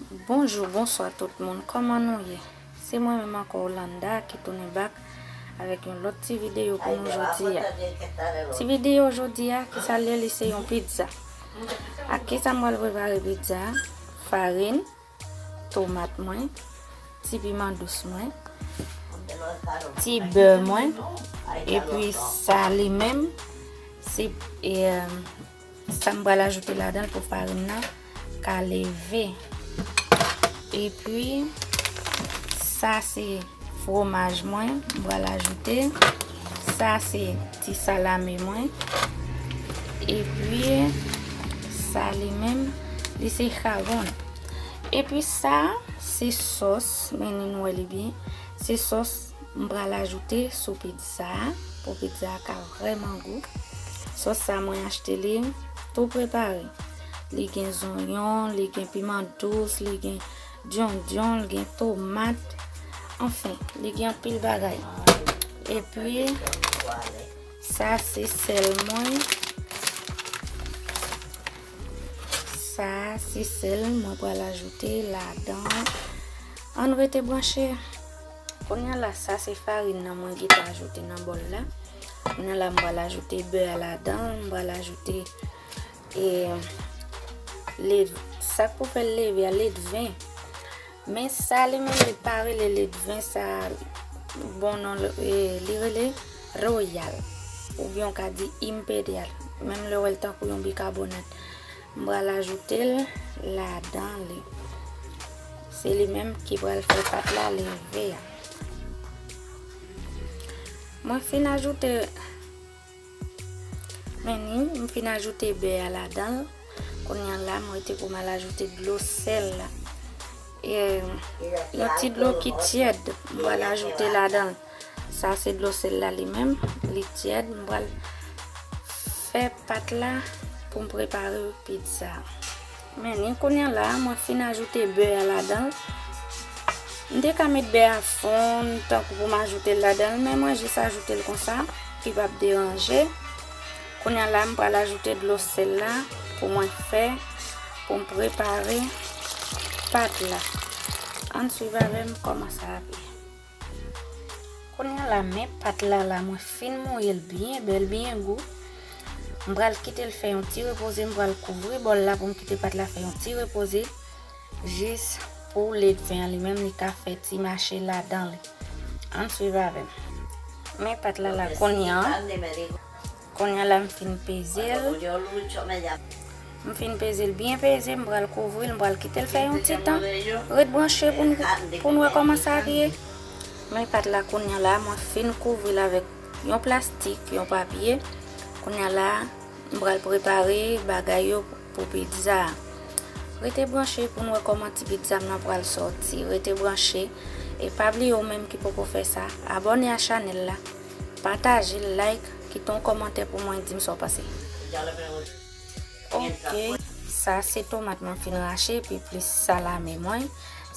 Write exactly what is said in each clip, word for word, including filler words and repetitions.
Bonjou, bonswa tout moun, kòman nou ye? Se mwen menm ankò, Olanda, ki tounen back avèk yon lòt ti videyo pou nou jodi a. Ti videyo jodi a, ki sa l ye, li se yon pizza. Ak ki sa m pral prepare pizza a? Farin, tomat mwen, ti piman dous mwen, ti bè mwen, epi sa li menm, se, e, sa m pral ajoute ladan l pou farin nan ka leve. Epi, sa se fwomaj mwen, m pral ajoute. Sa se ti salame mwen. Epi, sa li menm, li se jamon. Epi sa, se sòs, men nou wè li byen. Se sòs m pral ajoute sou pizza a, pou pizza a ka vrèman gou. Sòs sa mwen achte li tou prepare. Li gen zonyon, li gen piman dous, li gen djondjon, li gen tomat. Anfen, li gen anpil bagay. Epi, sa se sèl mwen. Sa se sèl mwen pral ajoute ladan. Ann rete branche. Kounye a la, sa se farin nan mwen gentan ajoute nan bòl la. Kounye a la, m pral ajoute bè a ladan, m pral ajoute, e, lev-, sa k pou fè l leve a, ledven. Men sa li menm, li pa rele ledven, sa bon non l, e, li rele royal. Oubyen w ka di enperyal. Menm lè w wè l tankou yon bikabonat. M pral ajoute l ladan li. Se li menm ki pral fè pat la leve a. Mwen fin ajoute, men ni, m fin ajoute bè a ladan l. Kounye a la, m rete pou m al ajoute dlo sèl la. E, yon ti dlo ki tyèd, m pral ajoute ladan l. Sa se dlo sèl la li menm, li tyèd. M pral fè pat la pou m prepare pizza. Men ni kounye a la, mwen fin ajoute bè a ladan l. M te ka met bè a fon, tankou pou m ajoute l ladan l, men mwen jis ajoute l konsa, ki p ap deranje. Kounye a la, m pral ajoute dlo sèl la pou mwen fè, pou m prepare pat la. Ann swiv avè m kòman sa ap ye. Kounye a la, men pat la la, mwen fin mouye l byen bèl, byen gou. M pral kite l fè yon ti repoze, m pral kouvri bòl la pou m kite pat la fè yon ti repoze. Jis pou ledven an li menm, li ka fè ti mache ladan li. Ann swiv avè m. Men pat la la kounye a. Kounye a la, m fin peze l. M fin peze l byen peze, m pral kouvri l, m pral kite l fè yon ti tan. Ret branche pou n, pou n wè kòman sa ap ye. Men pat la kounye a la, mwen fin kouvri l avèk yon plastik, yon papye. Kounye a la, m pral prepare bagay yo pou pizza a. Rete branche pou n wè kòman ti pizza m nan pral sòti. Rete branche. E pa bliye ou menm ki poko fè sa, abòne a chanèl la. Pataje, like, kite yon kòmantè pou mwen, di m sa w panse. Ok, sa se tomat mwen fin rache, epi plis salame mwen.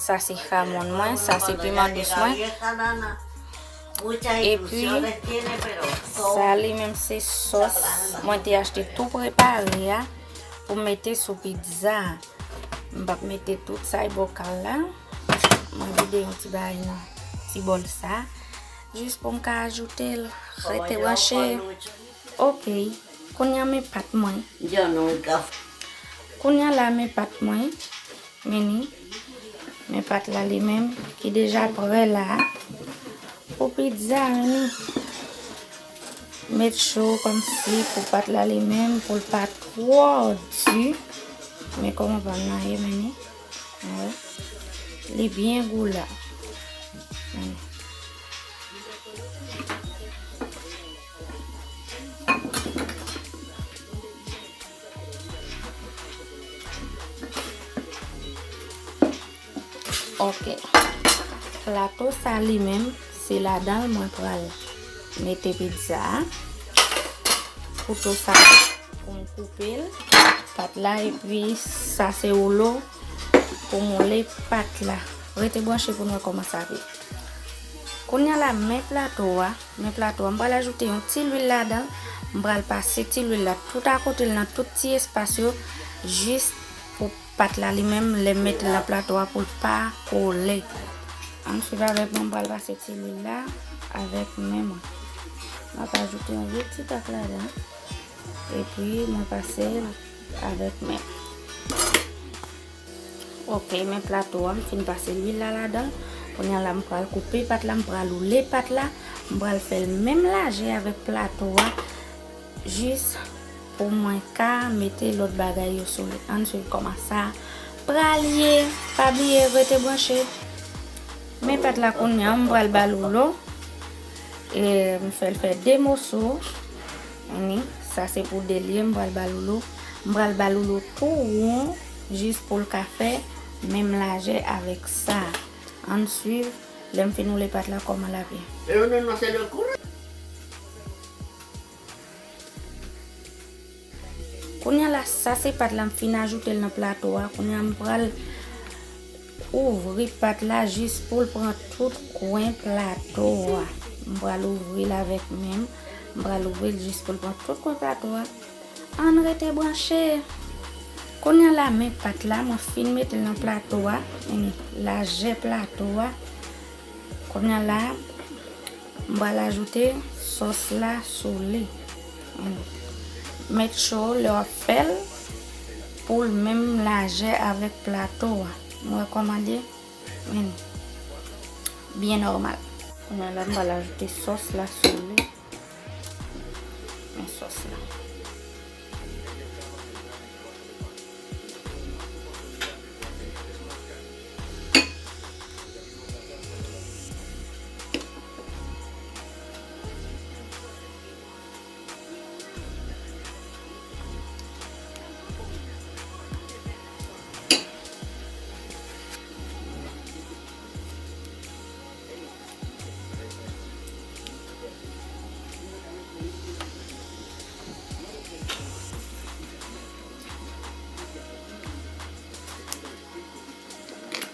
Sa se jamon mwen, sa se piman dous mwen. Epi, sa li menm se sòs mwen te achte tou prepare a pou m mete sou pizza a. M p ap mete tout sa e bokal la. Mwen vide yon ti bagay nan ti bòl sa. Jis pou m ka ajoute l. Rete branche. Ok. Kounye a men pat mwen. Kounye a la men pat mwen. Men ni. Men pat la li menm ki deja prè la. Pou pizza, men ni. Met cho kòmsi pou pat la li menm, pou l pa twò di. Men kòman pa m nan ye, men ni. Wè. Li byen gou la. Hmm. Ok. Plato sa li menm, se ladan l mwen pral mete pizza a. Kouto sa pou m koupe l, pat la, epi sa se woulo pou moule pat la. Rete branche pou n wè kòman sa ap ye. Kounye a la, men plato a, men plato a, m pral ajoute yon ti lwil ladan, m pral pase ti lwil la tout akote l nan tout ti espas yo, jis pou pat la li menm, lè m mete l nan plato a pou l pa kole. Ann swiv avèk mwen, m pral pase ti lwil la avèk men mwen. M ap ajoute yon vye ti tak ladan. Epi mwen pase l avèk men m. Ok, men plato a, m fin pase lwil la ladan. Kounye a la, m pral koupe pat la, m pral woule pat la, m pral fè l menm lajè avèk plato a, jis pou mwen ka mete lòt bagay yo sou li. Ann swiv kòman sa pral ye. Pa bliye, rete branche. Men pat la kounye a, m pral ba l woulo. E m fè l fè de moso. Wi, sa se pou de l ye, m pral ba l woulo. M pral ba l woulo tou won, jis pou l ka fè menm lajè avèk sa. Ann swiv, lè m fin woule pat la, kòman l ap ye. Kounye a la, sa se pat la, m fin ajoute l nan plato a. Kounye a, m pral ouvri pat la jis pou l pran tout kwen plato a. M pral ouvri l avèk men m. M pral ouvri l jis pou l pran tout kwen plato a. Ann rete branche. Kounye a la, men pat la, mwen fin mete l nan plato a. Men lajè plato a. Kounye a la, m pral ajoute sòs la sou li. Make sure lè w ap fè l, pou l menm lajè avèk plato a. Nou wè kòman l ye? Men, byen nòmal. Kounye a la, m pral ajoute sòs la sou li. Men sòs la.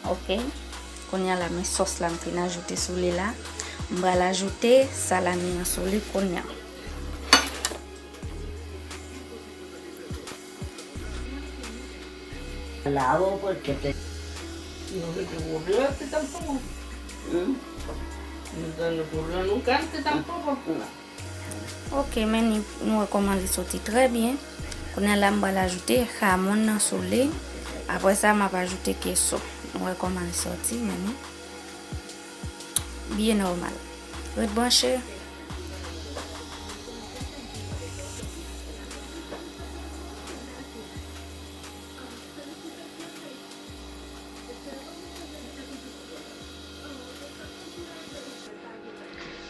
Ok. Kounye a la, men sòs la m fin ajoute sou li la. M pral ajoute salami an sou li kounye a. Lavo porque te... Yo mete pwoblèm ak tèt ap fò. Hmm? Nou tann pwoblèm nou ka tèt ap fò. Ok, men ni, nou wè kòman li soti trè byen. Kounye a la, m pral ajoute jamon nan sou li. Apre sa, m ap ajoute keso. Nou wè kòman li soti, men ni. Byen nòmal. Ret branche.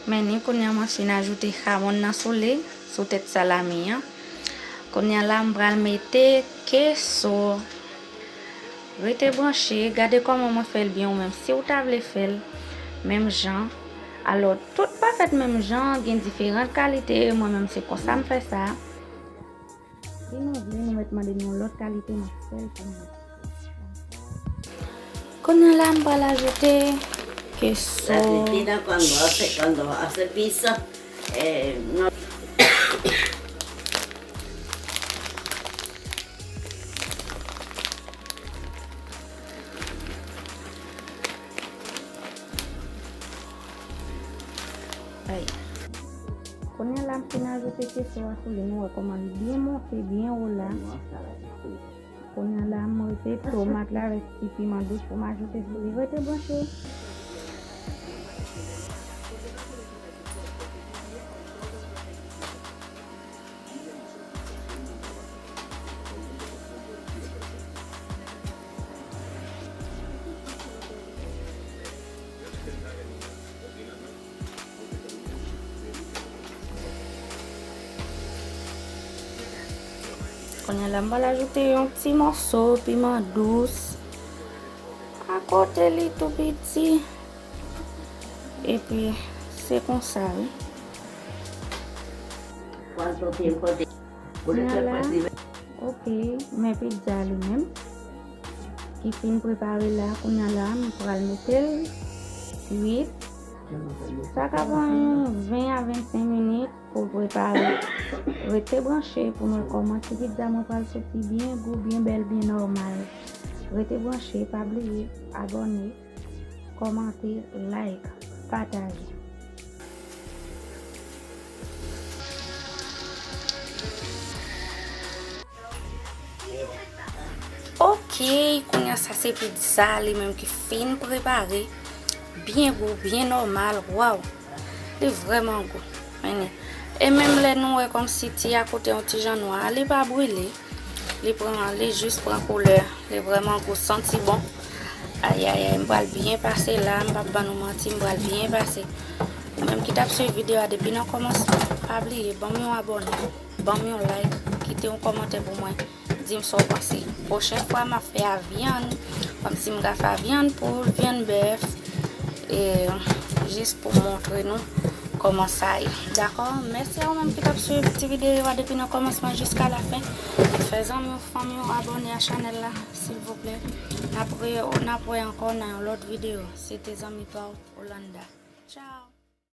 Men ni kounye a mwen fin ajoute jamon nan sou li, sou tèt salami an. Kounye a la, m pral mete keso. Rete branche, gade kòman mwen fè l byen ou menm. Si w ta vle fè l menm jan, alò, tout pa fèt menm jan, gen diferan kalite, mwen menm se konsa m fè sa. Si nou vle, nou mèt mande n yon lòt kalite, m ap fè l pou nou. Kounye a la, m pral ajoute keso. La Argentina cuando hace, cuando hace pizza, eh, no. Ay. Kounye a la, m fin ajoute keso a sou li. Nou wè kòman li byen monte, byen wo la. Kounye a la, m rete tomat la avèk ti piman dous pou m ajoute sou li. Rete branche. Kounye a la, m pral ajoute yon ti mòso piman dous akote li tou piti. Epi, se konsa, wi. Kounye a la, ok, men pizza li menm ki fin prepare la, kounye a la, m pral mete l kuit. Sa ka pran yon ven a vennsenk minit pou l prepare. Rete branche pou nou wè kòman ti pizza mwen pral soti byen gou, byen bèl, byen nòmal. Rete branche, pa bliye abòne, kòmante, like, pataje. Ok, kounye a sa se pizza li menm ki fin prepare. Byen gou, byen nòmal. Waw! Li vrèman gou. Men, e menm lè nou wè kòmsi ti a kote yon ti jan nwa, li pa brile. Li pran, li jis pran koulè. Li vrèman gou, santi bon. Ayayay, m pral byen pase la, m p ap ban nou manti, m pral byen pase. Ou menm ki t ap swiv videyo a depi nan kòmansman, pa bliye, ban m yon abòne, ban m yon like, kite yon kòmantè pou mwen, di m sa w panse. Pwochen fwa, m ap fè a vyann, kòmsi m ka fè a vyann poul, vyann bèf, e jis pou montre nou kòman sa ye. Dakò? Mèsi a ou menm ki t ap swiv ti videyo a depi nan kòmansman jiska lafen. Fè zanmi w, fanmi w abòne a chanèl la, silvouplè. N ap re-, n ap wè ankò nan yon lòt videyo. Se te zanmi pa w, Olanda. Tchao!